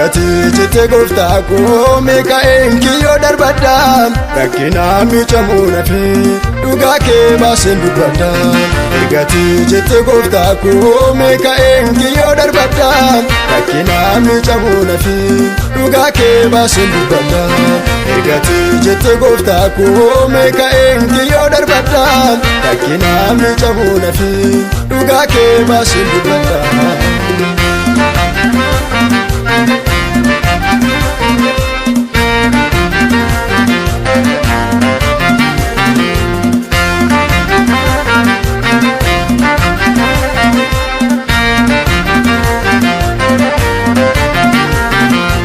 Ergati jettee gooftaa koo meeqa'een kiyyoo darbadha. Rakkina miicamuu nafi dhugaa kee baaseen dubbadha. Ergati jettee gooftaa koo meeqa'een kiyyoo darbadha. Rakkina miicamuu nafi dhugaa kee baaseen dubbadha. Ergati jettee gooftaa koo meeqa'een kiyyoo darbadha. Rakkina miicamuu nafi dhugaa kee baaseen dubbadha.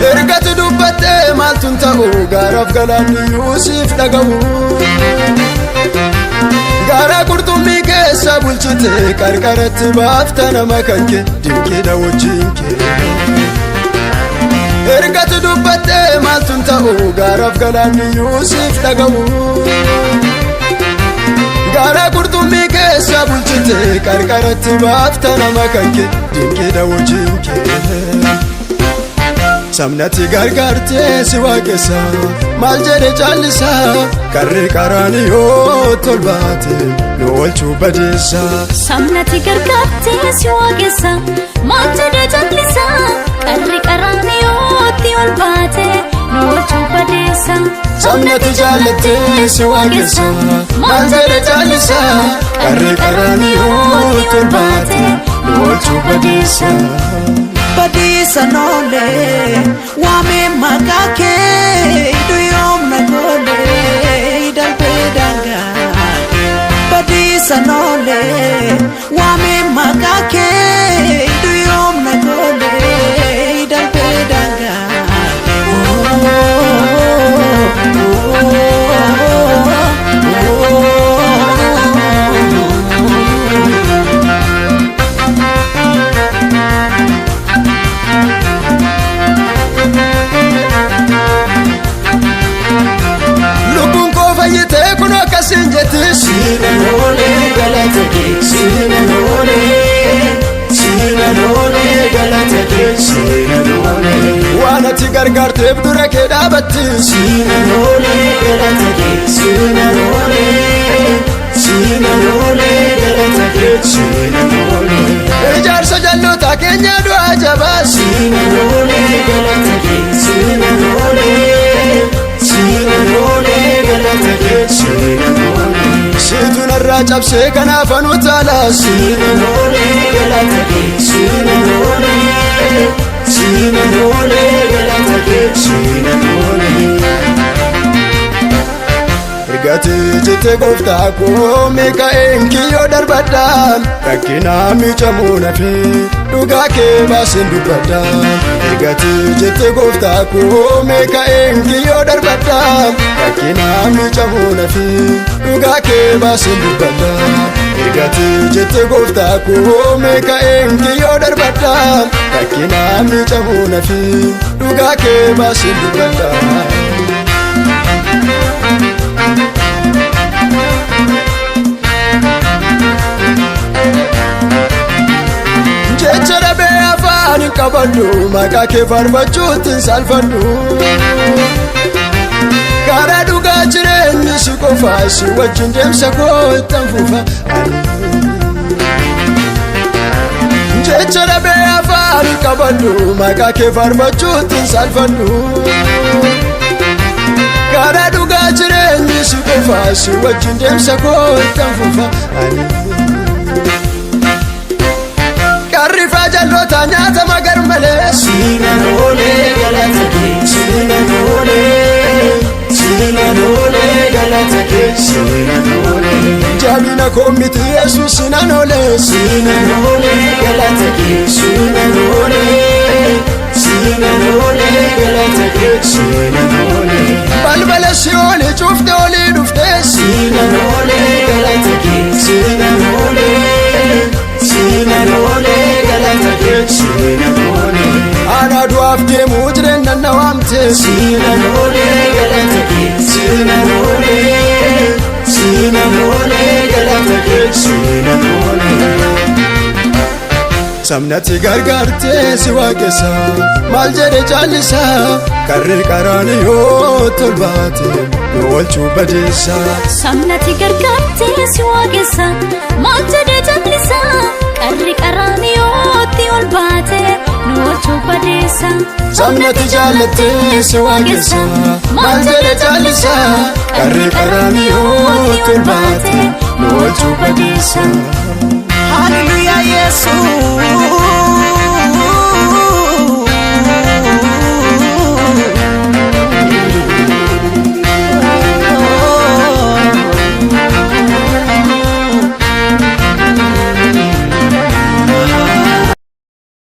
Ergati dubbattee maaltu hin ta'u gaaraaf galaanni siif dhaga'u. Gaara qurxummii keessa bulchite qarqaratti baafta nama kan kee dinqiidha wajjin kee. Ergati dubbattee maaltu hin ta'u gaaraaf galaanni siif dhaga'u. Gaara qurxummii keessa bulchite qarqaratti baafta nama kan kee dinqiidha wajjin kee. Sabnati gargaartee si waaqessa maal jedhe caallisaa karri qaraaniyoo tolbaate nu oolchuu badeessa. Sabnati gargaartee si waaqessa maal jedhe caallisaa karri qaraaniyootti ol baate nu oolchuu badeessa. Sabnati jaallattee si waaqessa maal jedhe caallisaa karri qaraaniyoo tolbaate nu oolchuu badeessa. Badiisa noolee waamee maqaa kee duyyoomna goolee darbee daangaa. Badiisa noolee waamee maqaa kee duyyoomna goolee darbee daangaa. Lubbuun koo fayyitee kun akkasiin jetti. Siina noolee galata kee siina noolee siina noolee galata kee siina noolee. Waan ati gargaarteef dura kee dhaabatti. Siina noolee galata kee siina noolee siina noolee galata kee siina noolee. Ijaarsa jalloota keenya du'aa jabaa. Siina noolee galata kee siina noolee. Siina noolee galata kee siina noolee. Siitu narraa cabsee kanaaf anu taala. Siina noolee galata kee siina noolee. Siina noolee galata kee siina noolee. Ergati jettee gooftaa koo meeqa'een kiyyoo darbadha. Rakkina miicamuu nafi dhugaa kee baaseen dubbadha. Ergati jettee gooftaa koo meeqa'een kiyyoo darbadha. Rakkina miicamuu nafi dhugaa kee baaseen dubbadha. Ergati jettee gooftaa koo meeqa'een kiyyoo darbadha. Rakkina miicamuu nafi dhugaa kee baaseen dubbadha. Jecha dhabee afaan hin qabadhu maqaa kee faarfachuutti hin saalfadhu. Karaa dhugaa jireenyi si qofa si wajjin deemsa koo ittan fufa. Jecha dhabee afaan hin qabadhu maqaa kee faarfachuutti hin saalfadhu. Karaa dhugaa jireenyi si qofa si wajjin deemsa koo ittan fufa. Qarrifaa jalloota nyaatama gar malee. Siina noolee galata kee siina noolee siina noolee galata kee siina noolee. Jabina koo miti Yesuus siina noolee siina noolee galata kee siina noolee siina noolee galata kee siina noolee. Balbala si'oolii cuftee olii dhuftee siina noolee galata kee siina noolee. Siina noolee galata kee siina noolee. Ana du'aaf deemuu jireenya na waamte siina noolee galata kee siina noolee. Siina noolee galata kee siina noolee. Sabnati gargaartee si waaqessa maal jedhe caalisa qarri qaraaniyoo tolbaate nu oolchuu badeessa. Sabnati gargaartee si waaqessa maal jedhe caalisa qarri qaraaniyootti ol baate nu oolchuu badeessa. Sabnati jaallattee si waaqessa maal jedhe caalisa qarri qaraaniyoo tolbaate nu oolchuu badeessa. Hallelujah Yesus.